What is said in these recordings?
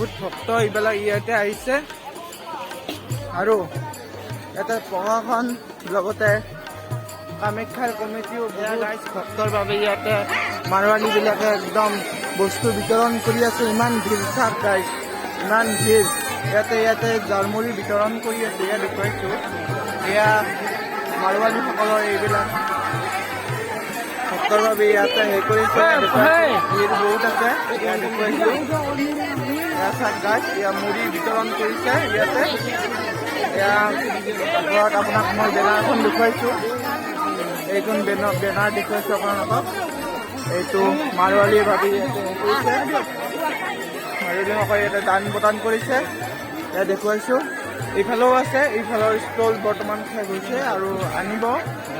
বহুত ভক্ত এইবিলাক ইয়াতে আহিছে আৰু ইয়াতে প্ৰশাসন লগতে কামাখ্যাৰ কমিটিও বহুত ভক্তৰ বাবে ইয়াতে মাৰোৱাৰীবিলাকে একদম বস্তু বিতৰণ কৰি আছে। ইমান ভিৰ, চাওক গাইজ, ইমান ভিৰ ইয়াতে। ইয়াতে জালমুড়ি বিতৰণ কৰি আছে, ইয়াত দেখুৱাইছোঁ। এয়া মাৰোৱাৰীসকলৰ এইবিলাক ভক্তৰ বাবে ইয়াতে হেৰি কৰিছে। ভিৰ বহুত আছে, ইয়াত দেখুৱাইছোঁ। এয়া চাওক গাইজ, এয়া মুড়ি বিতৰণ কৰিছে ইয়াতে। এয়া ওপৰত আপোনাক মই বেনাৰ এখন দেখুৱাইছোঁ। এইখন বেনাৰ দেখুৱাইছোঁ আপোনালোকক। এইটো মাৰোৱাৰীৰ বাবে ইয়াতে হেৰি কৰিছে। মাৰোৱাৰীসকলে ইয়াতে দান প্ৰদান কৰিছে, ইয়াত দেখুৱাইছোঁ। এইফালেও আছে। এইফালৰ ষ্টল বৰ্তমান শেষ হৈছে আৰু আনিব।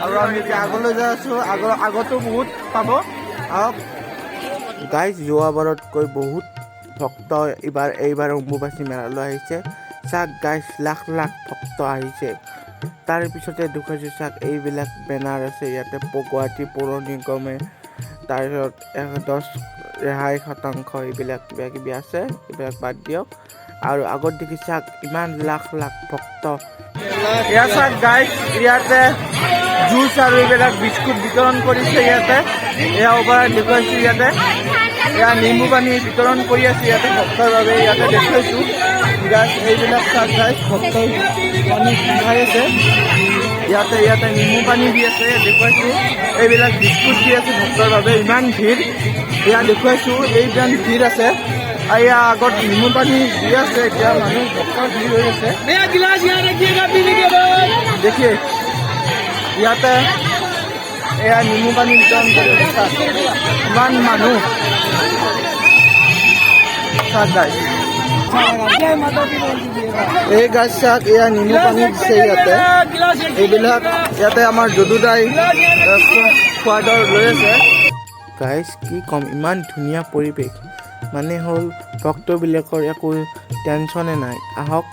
আৰু আমি এতিয়া আগলৈ যাই আছোঁ। আগতো বহুত পাব, আহক। গাইজ, যোৱাবাৰতকৈ বহুত ভক্ত এইবাৰ অম্বুবাচী মেলালৈ আহিছে। চাওক গাইজ, লাখ লাখ ভক্ত আহিছে। তাৰ পিছতে দেখুৱাইছোঁ, চাওক, এইবিলাক বেনাৰ আছে ইয়াতে। গুৱাহাটী পৌৰ নিগমে, তাৰপিছত 10 ৰেহাই শতাংশ, এইবিলাক কিবা কিবি আছে, এইবিলাক বাদ দিয়ক। আৰু আগত দেখি চাওক, ইমান লাখ লাখ ভক্ত। এয়া চাওক গাইজ, ইয়াতে জুচ আৰু এইবিলাক বিস্কুট বিতৰণ কৰিছে ইয়াতে। এয়া ওপৰত দেখুৱাইছোঁ ইয়াতে। এয়া নেমু পানী বিতৰণ কৰি আছে ইয়াতে ভক্তৰ বাবে। ইয়াতে দেখুৱাইছোঁ গাইজ, এইবিলাক চাওক গাইজ, ভক্তই পানী খাই আছে ইয়াতে। ইয়াতে নেমু পানী দি আছে, দেখুৱাইছোঁ। এইবিলাক বিস্কুট দি আছে ভক্তৰ বাবে। ইমান ভিৰ, এয়া দেখুৱাইছোঁ, এইমান ভিৰ আছে। আৰু এয়া আগত নেমু পানী দি আছে। এতিয়া মানুহ ভক্তৰ ভিৰ হৈ আছে। দেখিয়ে ইয়াতে এয়া নেমু পানী বিতৰণ কৰি আছে। ইমান মানুহ, চাওক গাইজ। এই গাইজ চাওক, এয়া নেমু পানী দিছে ইয়াতে। এইবিলাক ইয়াতে আমাৰ যদুদাই খোৱাদৰ লৈ আছে। গাইজ, কি ক'ম, ইমান ধুনীয়া পৰিৱেশ। মানে হ'ল ভক্তবিলাকৰ একো টেনশ্যনে নাই। আহক,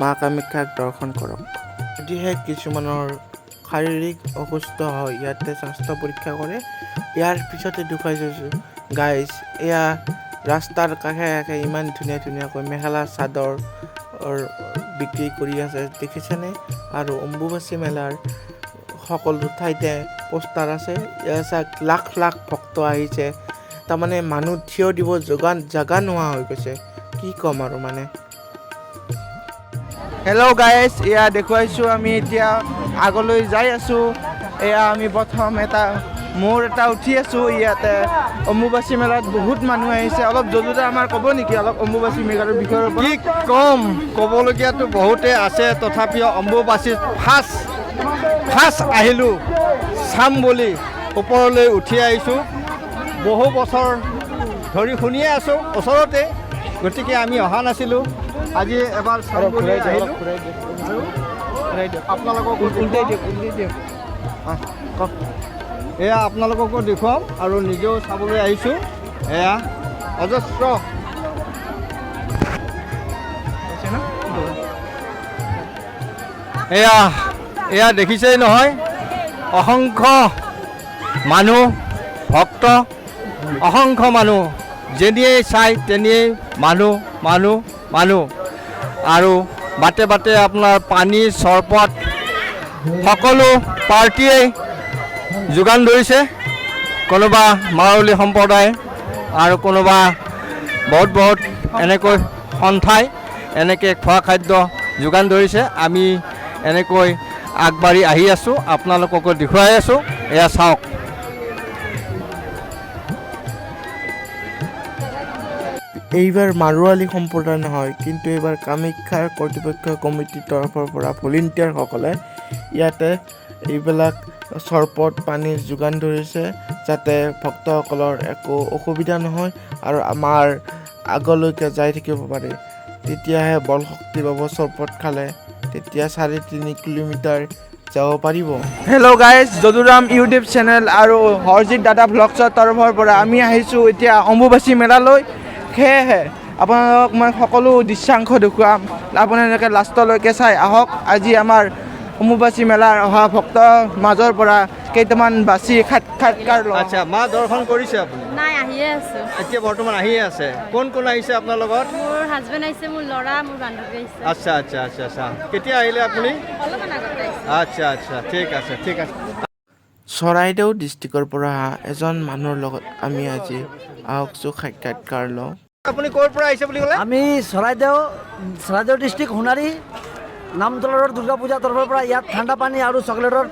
মা কামাখ্যাক দৰ্শন কৰক। যদিহে কিছুমানৰ শাৰীৰিক অসুস্থ হয়, ইয়াতে স্বাস্থ্য পৰীক্ষা কৰে। ইয়াৰ পিছতে দেখুৱাইছোঁ গাইজ, এয়া ৰাস্তাৰ কাষে কাষে ইমান ধুনীয়া ধুনীয়াকৈ মেখেলা চাদৰ বিক্ৰী কৰি আছে, দেখিছেনে? আৰু অম্বুবাচী মেলাৰ সকলো ঠাইতে পোষ্টাৰ আছে। এয়া চাওক, লাখ লাখ ভক্ত আহিছে। তাৰমানে মানুহ থিয় দিব যোগান জাগা নোহোৱা হৈ গৈছে। কি ক'ম আৰু মানে। হেল্ল' গাইজ, এয়া দেখুৱাইছোঁ, আমি এতিয়া আগলৈ যাই আছোঁ। এয়া আমি প্ৰথম এটা মোৰ এটা উঠি আছোঁ ইয়াতে। অম্বুবাচী মেলাত বহুত মানুহ আহিছে। অলপ যদুদা আমাৰ ক'ব নেকি অলপ অম্বুবাচী মেলাৰ বিষয়ৰ ওপৰত? কি ক'ম, ক'বলগীয়াতো বহুতে আছে। তথাপিও অম্বুবাচীত ফাৰ্ষ্ট ফাৰ্ষ্ট আহিলোঁ, চাম বুলি ওপৰলৈ উঠি আহিছোঁ। বহু বছৰ ধৰি শুনিয়ে আছোঁ ওচৰতে, গতিকে আমি অহা নাছিলোঁ। আজি এবাৰ চাম অলপ বুলি ঘূৰাই দিয়ক, অলপ আহিলোঁ। ঘূৰাই দিয়ক। আৰু ঘূৰাই দিয়ক। আপোনালোককো উল্টাই দেখুৱাম। দিয়ক, উল্টাই দিয়ক। অঁ, কওক। এয়া আপোনালোককো দেখুৱাম আৰু নিজেও চাবলৈ আহিছোঁ। এয়া অজস্ৰ হৈছে ন? এয়া দেখিছেই নহয়, অসংখ্য মানুহ, ভক্ত, অসংখ্য মানুহ। যেনিয়েই চাই তেনিয়েই মানুহ, মানুহ, মানুহ। আৰু বাটে বাটে আপোনাৰ পানী, চৰবত সকলো পাৰ্টীয়েই যোগান ধৰিছে। কোনোবা মাৰোৱাৰী সম্প্ৰদায় আৰু কোনোবা বহুত বহুত এনেকৈ সন্থাই এনেকৈ খোৱা খাদ্য যোগান ধৰিছে। আমি এনেকৈ আগবাঢ়ি আহি আছোঁ, আপোনালোককো দেখুৱাই আছোঁ। এয়া চাওক। এইবাৰ মাৰোৱাৰী সম্প্ৰদায় নহয়, কিন্তু এইবাৰ কামাখ্যাৰ কৰ্তৃপক্ষ কমিটিৰ তৰফৰ পৰা ভলেণ্টিয়াৰসকলে ইয়াতে এইবিলাক চৰবত পানীৰ যোগান ধৰিছে, যাতে ভক্তসকলৰ একো অসুবিধা নহয় আৰু আমাৰ আগলৈকে যাই থাকিব পাৰে। তেতিয়াহে বল শক্তি পাব। চৰবত খালে তেতিয়া 3.5 কিলোমিটাৰ যাব পাৰিব। Hello' guys, Jaduram YouTube channel আৰু হৰজিত দাদা ভ্লগছৰ তৰফৰ পৰা আমি আহিছোঁ এতিয়া অম্বুবাচী মেলালৈ। সেয়েহে আপোনালোকক মই সকলো দৃশ্যাংশ দেখুৱাম। আপোনালোকে লাষ্টলৈকে চাই আহক। আজি আমাৰ অম্বুবাচী মেলাৰ অহা ভক্তৰ মাজৰ পৰা কেইটামান বাছি সাক্ষাৎকাৰ লওঁ। আচ্ছা, মা দৰ্শন কৰিছে আপুনি? নাই, আহিয়ে আছো। এতিয়া বৰ্তমান আহিয়ে আছে। কোন কোন আহিছে আপোনাৰ লগত? মোৰ হাজবেণ্ড আহিছে, মোৰ ল'ৰা, মোৰ বান্ধৱী আহিছে। আচ্ছা আচ্ছা আচ্ছা আচ্ছা, কেতিয়া আহিলে আপুনি? অলপমান আগতে আহিছে। আচ্ছা আচ্ছা, ঠিক আছে ঠিক আছে। চৰাইদেউ ডিষ্ট্ৰিক্টৰ পৰা অহা এজন মানুহৰ লগত আমি আজি আহকচোন সাক্ষাৎকাৰ লওঁ। আপুনি ক'ৰ পৰা আহিছে বুলি ক'লে? আমি চৰাইদেউ ডিষ্ট্ৰিক্ট সোণাৰী নামতলাৰ দুৰ্গা পূজাৰ তৰফৰ পৰা ইয়াত ঠাণ্ডা পানী আৰু চকলেটৰ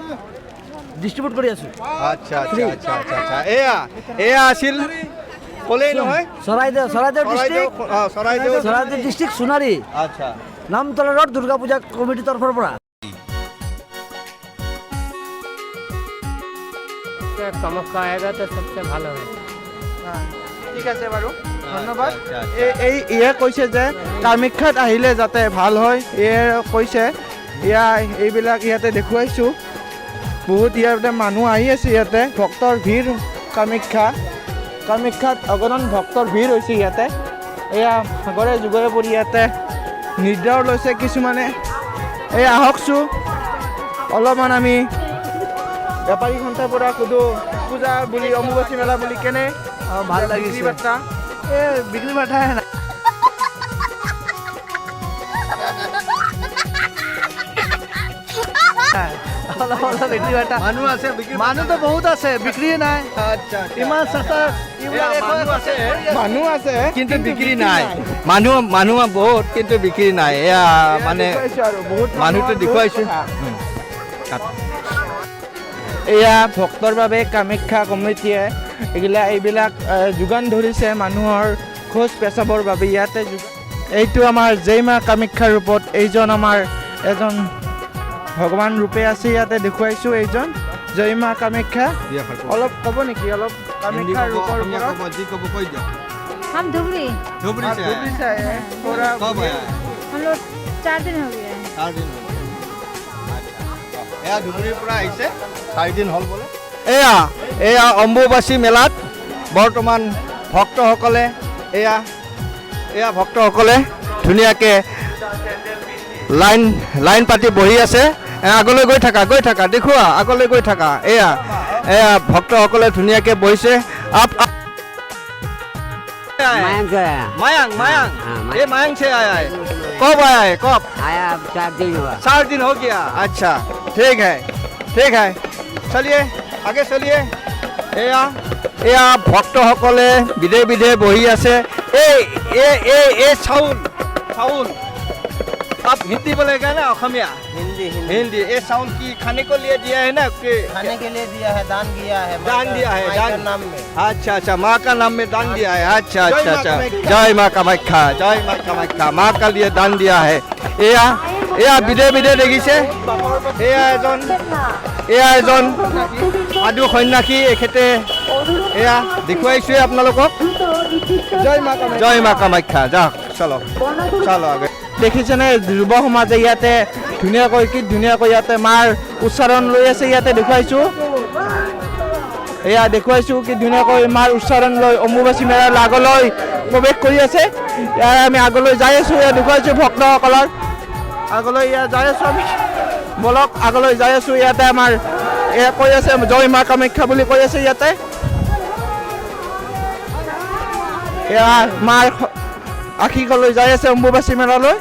ডিষ্ট্ৰিবিউট কৰি আছোঁ। আচ্ছা আচ্ছা আচ্ছা আচ্ছা আচ্ছা, এয়া আছিল ক'লেই নহয়? চৰাইদেউ ডিষ্ট্ৰিক্ট। চৰাইদেউ। চৰাইদেউ ডিষ্ট্ৰিক্ট সোণাৰী। আচ্ছা। নামতলাৰ দুৰ্গা পূজা কমিটিৰ তৰফৰ পৰা। কামাখ্যা आएगा तो सबसे ভালো है। ঠিক আছে বাৰু, ধন্যবাদ। আচ্ছা। এই ইয়ে কৈছে যে কামাখ্যাত আহিলে যাতে ভাল হয়, ইয়ে কৈছে। এয়া এইবিলাক ইয়াতে দেখুৱাইছোঁ, বহুত ইয়াতে মানুহ আহি আছে, ইয়াতে ভক্তৰ ভিৰ। কামাখ্যাত অগণন ভক্তৰ ভিৰ হৈছে ইয়াতে। এয়া ভাগৰে যুগৰে পৰি ইয়াতে নিদ্ৰাও লৈছে কিছুমানে। এই আহকচোন অলপমান আমি বেপাৰী সন্থাৰ পৰা সোধোঁ, পূজা বুলি অম্বুবাচী মেলা বুলি কেনে ভাল বিক্ৰী লাগিছে। বাৰ্তা? এই বিক্ৰী বাৰ্তাহে নাই। অলপ অলপ বিক্ৰী বাৰ্তা। মানুহ আছে, বিক্ৰী মানুহতো বহুত আছে, বিক্ৰীয়ে নাই। আচ্ছা, ইমান সস্তা। এয়া মানুহ আছে। মানুহ আছে কিন্তু বিক্ৰী নাই। মানুহ বহুত কিন্তু বিক্ৰী নাই। এয়া মানে দেখুৱাইছোঁ আৰু বহুত মানুহটো মানুহৰ বহুত দেখুৱাইছোঁ। কথা। এয়া ভক্তৰ বাবে কামাখ্যা কমিটিয়ে এইবিলাক যোগান ধৰিছে মানুহৰ খোজ পেচাবৰ বাবে ইয়াতে। এইটো আমাৰ জয় মা কামাখ্যাৰ ৰূপত এইজন আমাৰ এজন ভগৱান ৰূপে আছে, ইয়াতে দেখুৱাইছোঁ এইজন জয় মা কামাখ্যা। অলপ ক'ব নেকি অলপ কামাখ্যাৰ ৰূপৰ ওপৰত? যি ক'ব কৈ দিয়ক। हम धुबरी। ধুবুৰী से ধুবুৰী से आए हैं। थोड़ा कब आया? हम लोग 4 दिन हो गया है। 4 দিন হ'ল। এয়া ধুবুৰীৰ পৰা আহিছে, 4 দিন হ'ল বোলে। এয়া অম্বুবাচী মেলাত বৰ্তমান ভক্তসকলে এয়া ভক্তসকলে ধুনীয়াকৈ লাইন পাতি বহি আছে। আগলৈ গৈ থাকা, গৈ থাকা, দেখুওৱা, আগলৈ গৈ থাকা। এয়া ভক্তসকলে ধুনীয়াকৈ বহিছে। আপ मयंक से आया। मयंक, मयंक। हाँ, मयंक। ये मयंक से आया है। कब आया है, कब? आया, अब 4 दिन हुआ। 4 दिन हो गया। अच्छा, ठीक है ठीक है, चलिए आगे चलिए। এয়া ভক্তসকলে বিধে বিধে বহি আছে। এই এই এই এই চাউল চাউল, आप हिंदी बोलेगा ना असमिया? हिंदी। हिंदी। ये चाउल की खाने को लिए दिया है ना कि? खाने के लिए दिया है, दान किया है। दान दिया है। माई दान का नाम में। अच्छा अच्छा, माँ का नाम में दान दिया है। अच्छा अच्छा अच्छा, जय माँ कामाख्या, जय माँ कामाख्या। माँ का लिए दान दिया है। এয়া বিধে বিধে দেখিছে। এয়া এজন সাধু সন্যাসী এখেতে। এয়া দেখুৱাইছোৱে আপোনালোকক। জয় মা কামাখ্যা। জয় মা কামাখ্যা। যাওক, চলো চলো আগে। দেখিছেনে যুৱ সমাজে ইয়াতে ধুনীয়াকৈ, কি ধুনীয়াকৈ ইয়াতে মাৰ উচ্চাৰণ লৈ আছে, ইয়াতে দেখুৱাইছোঁ। এয়া দেখুৱাইছোঁ কি ধুনীয়াকৈ মাৰ উচ্চাৰণ লৈ অম্বুবাচী মেলাৰ আগলৈ প্ৰৱেশ কৰি আছে। ইয়াৰ আমি আগলৈ যাই আছোঁ, ইয়াত দেখুৱাইছোঁ ভক্তসকলৰ আগলৈ ইয়াত যাই আছোঁ আমি। বলক, আগলৈ যাই আছোঁ। ইয়াতে আমাৰ এয়া কৈ আছে, জয় মা কামাখ্যা বুলি কৈ আছে ইয়াতে। এয়া মাৰ আশীষলৈ যাই আছে অম্বুবাচী মেলালৈ।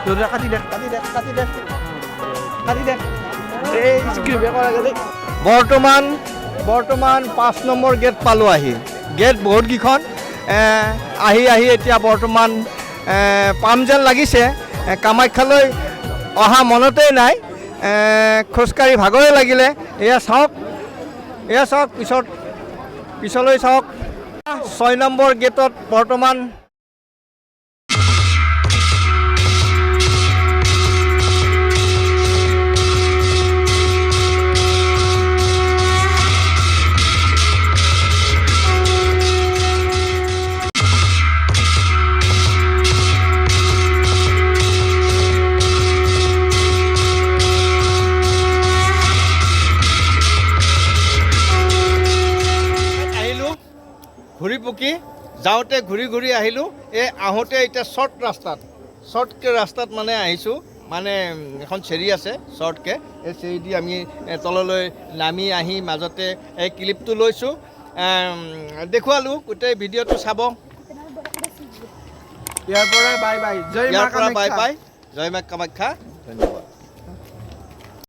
দাদা, কাটি দে, কাটি দে, কাটি দে, কাটি দে। এই স্ক্ৰীণ বেয়া কৰা গ'লে। বৰ্তমান 5 নম্বৰ গেট পালোঁ আহি। গেট বহুতকেইখন আহি আহি এতিয়া বৰ্তমান পাম যেন লাগিছে। কামাখ্যালৈ অহা মনতেই নাই। খোজকাঢ়ি ভাগৰে লাগিলে। এয়া চাওক, এয়া চাওক, পিছলৈ চাওক। 6 নম্বৰ গেটত বৰ্তমান আহিলোঁ ঘূৰি পকি, যাওঁতে ঘূৰি ঘূৰি আহিলোঁ। এই আহোঁতে এতিয়া শ্বৰ্ট ৰাস্তাত, শ্বৰ্টকৈ ৰাস্তাত মানে আহিছোঁ। মানে এখন চেৰি আছে শ্বৰ্টকৈ, এই চেৰি দি আমি তললৈ নামি আহি মাজতে এই ক্লিপটো লৈছোঁ। দেখুৱালোঁ গোটেই ভিডিঅ'টো চাব। ইয়াৰ পৰা বাই বাই, জয় মা ইয়াৰ পৰা বাই কামাখ্যা। বাই, জয় মা কামাখ্যা, ধন্যবাদ।